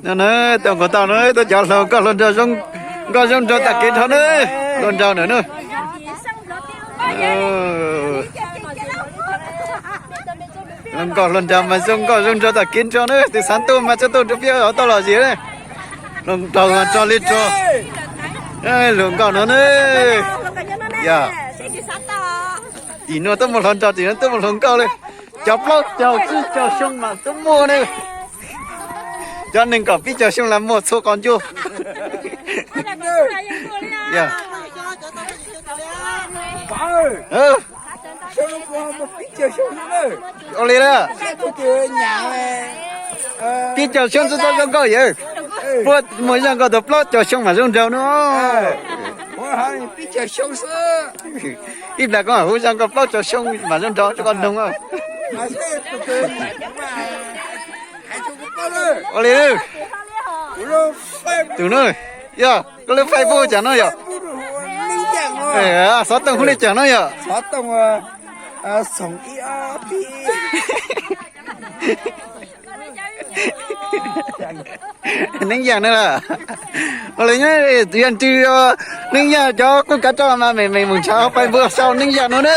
No na, tau nkaus tau na, tuaj cov hluas nkauj hluas nraug zoo nkauj zoo nraug tag kev nrho na, hluas nraug ntawm na. Hluas nkauj hluas nraug mas zoo nkauj zoo nraug tag kev nrho na, tus xav tuaj mas txhob tuaj rau peb tau los zis na. Hluas nraug mas rog li rog, hluas nkauj no na. Yog tim no tuaj mus hluas nraug, tim no tuaj mus hluas nkauj li. Cov plaub caug tsib caug xyoo mas tuaj muaj na. Cov nees nkaum peb caug xyoo los muaj txhua qhov ncauj. Ua li lawm. Peb caug xyoo tsis tau zoo nkauj yawg. Puab mus zoo nkauj tau plaub caug xyoo mas zoo nraug no. Ib plag koj hu zoo nkauj plaub caug xyoo mas zoo nraug rau koj noog. Ua li, tus no, yog koj lub Facebook cas no yom? Xov tooj hu li cas no yom? Neeb Yaj no las. Ua li, yog ntws Neeb Yaj cov kuj kav roj mas me me mus ntshav Facebook sau Neeb Yaj no na.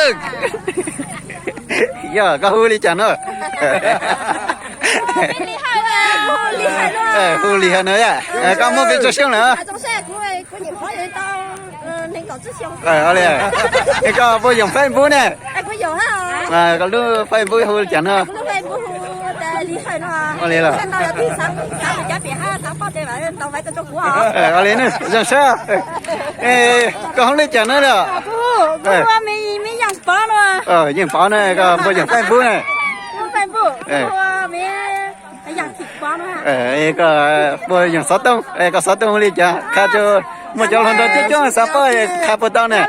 Yog koj hu li cas no? Hu li hais no, koj muaj pes tsawg xyoo lawm? Koj puas yoom Facebook ne? Koj lub Facebook hu li cas no? Ua li los. Ua li, zoo sab. Koj hu li cas no los? Yeej Pov no, koj puas yoom Facebook ne? Koj puas yoom xov tooj? Koj xov tooj hu li cas? Qha tso, muaj cov hluas nraug coob coob xav paub qha puas tau ne.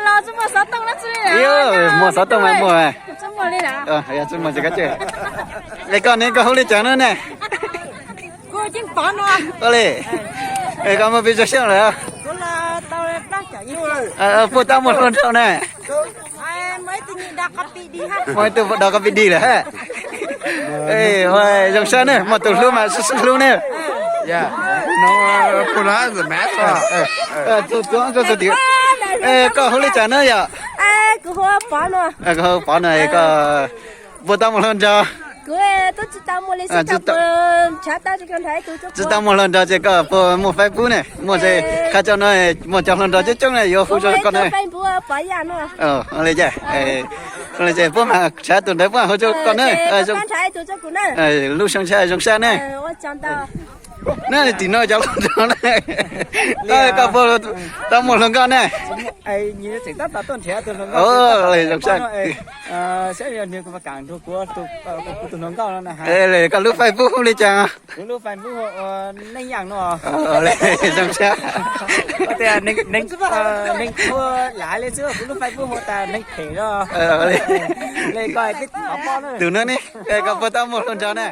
Muaj xov tooj mas muaj. Es koj ne, koj hu li cas no ne? Ua li, koj muaj pes tsawg xyoo lawm? Puas tau muaj hluas nraug ne? Muaj ib tug dog koj pib dig lawm. Zoo sab ne, muaj tus hlub mas sib sib hlub ne. Koj hu li cas no yom? Koj hu Pov no, koj puas tau muaj hluas nraug? Tsis tau muaj hluas nraug ces koj puas muaj Facebook ne? Muaj, qha tso no, muaj cov hluas nraug coob coob ne yuav hu rau koj ne. Li ces, puab mas ntshav tus ntawd puab hu rau koj ne. Lub xyoo ntshai zoo sab ne. Ne tim no cov hluas nraug ne. Koj puas tau muaj hluas nkauj ne? Zoo sab. Koj lub Facebook hu li cas? Zoo sab. Tus no ne, koj puas tau muaj hluas nraug ne?